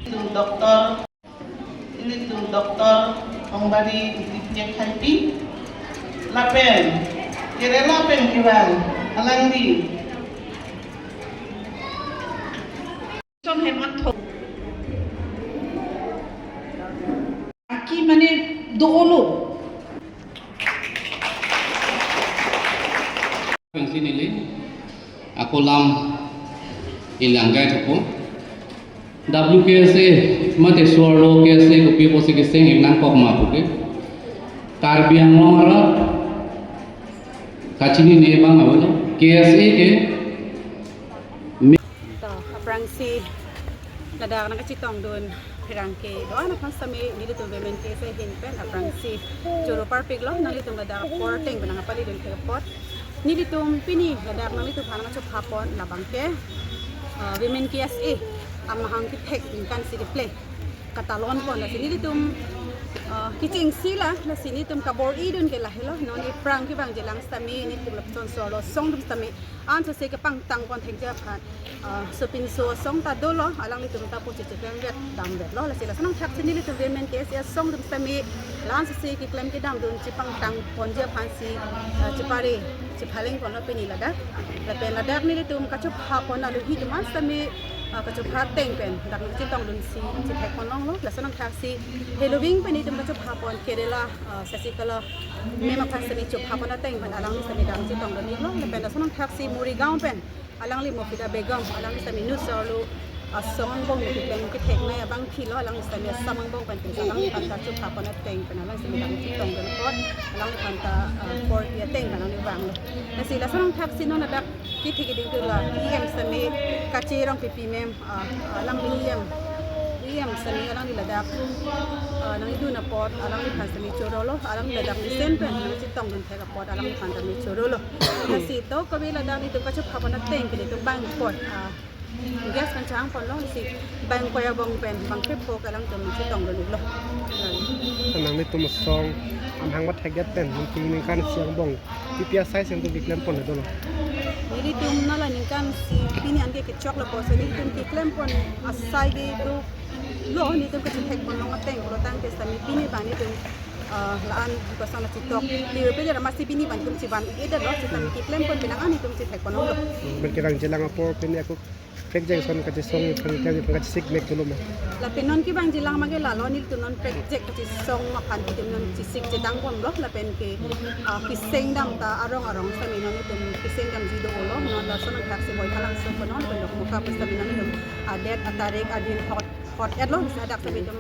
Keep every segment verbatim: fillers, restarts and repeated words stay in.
Doctor, ilitum Doctor Ongbarim Ingtipi Akhanpi, lapen Kerala pen kevang alangli Chon Hemantho. Aki mane do-olo. Pensi neli ako lam ilang gai thupo. W K S A mate so-arlo K S A kopi pusi keseng ik nangkok ma puke. Karbi Anglong arat kachinine abang avelo. K S A ke To, aphrangsi ladak nangkachetongdun pherangke do-an aphan sitame nelitum Women K S A ahin pen aphrangsi choro parpiklo, nanglitum ladak apor ateng pen nangpalidun thek apot. Nelitum pini ladak nanglitum aphan nangchopha pon labang ke, uh, Women K S A amahang kethek ningkan sirkep le katalon pon, lasi nelitum, uh, kechengsi la, lasi nelitum kabor-idun ke lahelo, non iphrang kevangjilang sitame nelitum lapuson so-arlo asong atum sitame ansose kepangtang pon thekji aphan, ah, sopinso asong ta dolo, alanglitum ta pusi cheklem vet dam vetlo, lasi lason angthak si nelitum Women K S A asong atum sitame la ansose keklem kedamdun chepangtang ponji aphansi, ah, chepare chephaleng ponlo pini ladak. Lapen ladak nelitum kachopha pon aluhi atum an sitame, ah, kachopha ateng pen dak chetongdunsi chethek pon longlo, lason angthak si heloving pen itum kachopha pon Kerala, ah, Sasikalra ma'am aphan sitame chopha pon ateng pen alangli sitame dak chetongdun iklo, lapen lason angthak si Morigaon pen alangli Mufida Begum, alangli sitame inut so-arlo asong angbong keklem kethek nai abang thilo, alangli sitame Assam angbong pen, pen alangliphan ta chopha pon ateng pen alangli sitame dak chetongdun apot, alangliphan ta, ah, apor pi ateng pen alangli vanglo. Lasi lason angthak si non ladak kethe keding ke la E M sitame Kache Rongpipi ma'am, ah, alangli E M, E M sitame alangli ladak, ah, nangidun apot alangliphan sitame chorolo, alangli ladak mesen pen nangchetongdun thek apot alangliphan sitame chorolo. Lasi to kave ladak nelitum kachopha pon ateng ke nelitum bang apot, ah, guest pen chang ponlo, lasi bang apot abang pen bang kre phok alangtum chetongdun iklo. Nanglitum asong amahang pathekdet pen nelitum ningkan isi angbong pi pi asai si nelitum keklem pon dolo? Nelitum nala ningkan isi pini an ke kechoklo pusi nelitum keklem pon asai ke dolo, nelitum kachethek pon long ateng pulo tangte sitame pini abang nelitum, ah, la-an koson la chetok tirpe der amatsi pini abang nelitum chevan ik-edetlo, sitame keklem pon penang an nelitum chethek pon longlo. Pen kevangjilang apor pini ako prekjak ason kachesong aphan kevang aphan kachesik mek dolo ma? Lapen non kevangjilang abang ke lalo, nelitum non prekjak kachesong aphan nelitum non chesik chedang ponlo, lapen ke, ah, keseng dam ta arong arong sitame non nelitum keseng damji dolo, non lason angthak si Baithalangso pen non pen Dokmoka pen sitame non nelitum adet atarik adin hot hot etlo, bisa dak sitame nelitum,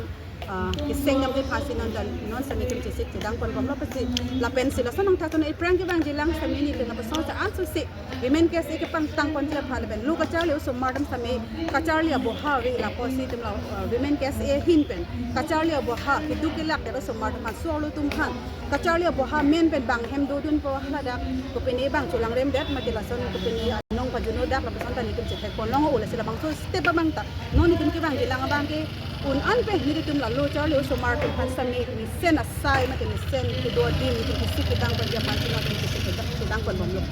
ah, keseng damji aphansi non dan non sitame nelitum chesik chedang pon bomlo pusi, lapensi lason angthak si non iphrang kevangjilang sitame nelitum lapuson sa ansose Women K S A kepangtang ponji aphan lapen lo kacharli osomar atum sitame kacharli aboha ave lapusi itum la, uh, Women K S A ahin pen kacharli aboha keduk kelak det osomar atum aphan, so-arlo atum aphan kacharli aboha amen pen bang hem dodunpo, ladak kopine bang cholangrem det mate lason kopine anong pajuno dak lapuson ta nelitum chethek pon long, o lasi labangso step abang ta non itum kevangjilang abang ke un an pen nelitum la lo charli osomar atum aphan sitame mesen asai mate mesen kedo adim nelitum kesik kedang ponji aphansi nelitum kesik kedang, kedang pon bomlo.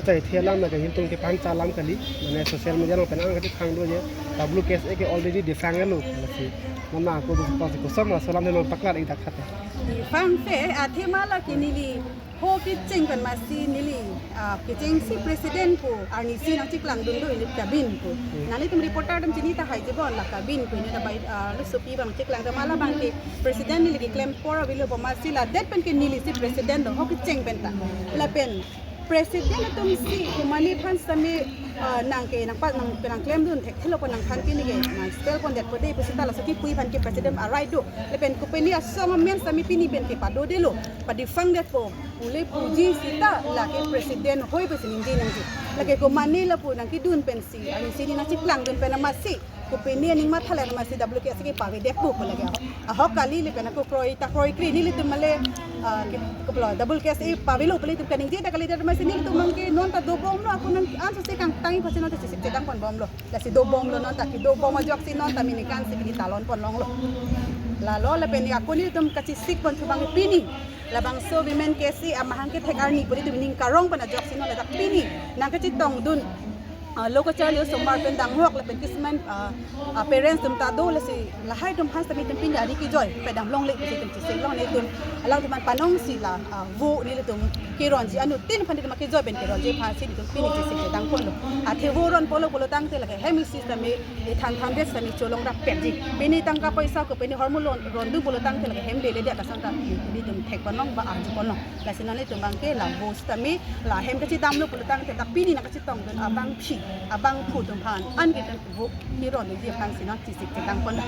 Achai, the alam na kahin tung kepangcha alam kali, mane social media along pen ang kachethang do je, W K S A ke already defang lo, lasi, mana ako do pasi kosong laso alam de non paklar ik dak khat. Defang te, athema la ke neli ho kecheng pen amatsi neli, ah, kechengsi president pu arnisi nangcheklangdun do, ili kabin pu. Hmm. Nanglitum reporter atum chini tahai je bon, la kabin pu ili ta bai, ah, lo sopi abang cheklangdun, ma labang ke president neli keklem apor avelo pu amatsi ladet pen ke neli si president do, ho kecheng pen ta. Lapen president atum si komatne aphan sitame, ah, nang ke nangpa nang nangklemdun thekthelo pu nangphan pini ke nang expel pondetpo de pu seta laso kipu aphan ke president a-right do. Lapen kopine asong amen sitame pini pen ke padodelo, padefang detpo pule puji seta lake president hoi pusi ningje nangji. Lake komatne lapu nangkedun pensi, arnisi neli nangcheklangdun pen amatsi kopine aning mathalet amatsi W K S A ke pavedetpo pu lake ahok, ahok kali. Lapen ako kroi ta kroikre, nelitum male, ah, ke, ke pulo, W K S A pavelo pu ilitum kaningje ta kalidet amatsi nelitum abang ke non ta dobomlo, ako nang ansose kangtang ik aphansi non ta chesik chedang pon bomlo. Lasi dobomlo, non ta kedobom ajoksi non ta minikan si pini talon pon longlo. Lalo lapen ako nelitum kachesik pon thu abang pini labangso Women K S A amahang kethek arni pu ilitum ning karong pon ajoksi non ladak pini nangkachetongdun Ah, lo kacharli osomar pen danghok lapen kisman, ah, ah, parents atum ta do, lasi lahai atum aphan sitame itum pini ari kejoi padam longle pusi itum chesik long, nelitum alangtum aphan panong si la, ah, vo nelitum keronji anuttin aphan itum kejoi pen keronji aphan si itum pini chesik chedang ponlo. Athe vo ron pulo pulo tangte lake hem isi sitame ithan than det sitame cholong rapetji. Pini tangka poisa ko pini hormu lon ron du pulo tangte lake hem lele det, lason ta nelitum thek ponlong ba arju ponlong. Lasi non nelitum abangke la vo sitame la hem kachedamlo pulo tangte dak pini nangkachetongdun abangphi abangphu atum aphan an ke itum vo keronji aphan si non chesik chedang ponlo.